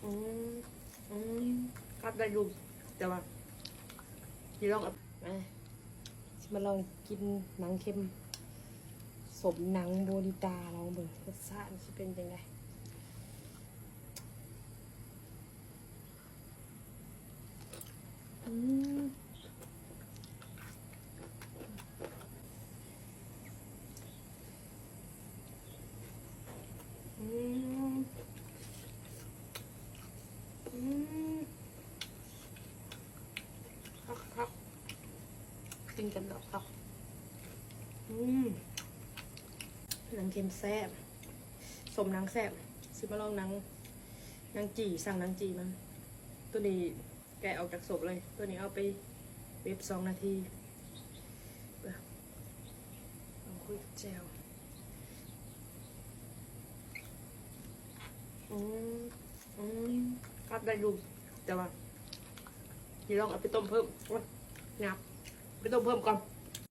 ອືມ ອືມ ກັດໄດ້ຢູ່ ແຕ່ວ່າຊິລອງເອົາ ມາ ຊິມາລອງກິນໜັງເຄັມ ສົມໜັງໂບລິຕາ ລອງເບິ່ງ ລົດຊາດມັນຊິເປັນຈັ່ງໃດ. ອືມ ອືມ ອືມ ຄັກໆ ກິນກັນແລ້ວຄັກ. ອືມ ໜັງເຄັມແຊບ ສົ້ມໜັງແຊບ. ຊິມາລອງໜັງ ໜັງຈີ່ ສັ່ງໜັງຈີ່ມາ. ໂຕນີ້ແກະອອກຈາກສົບເລີຍ. ໂຕນີ້ເອົາໄປເວັບສອງນາທີ. ເອົາຄຸຍກັບແຈ່ວ. ອືມ ອືມ ກັດໄດ້ຢູ່ ແຕ່ວ່າຊິລອງເອົາໄປຕົ້ມເພີ່ມ. ໂອ້ຍ ຫຍາບ ໄປຕົ້ມເພີ່ມກ່ອນ.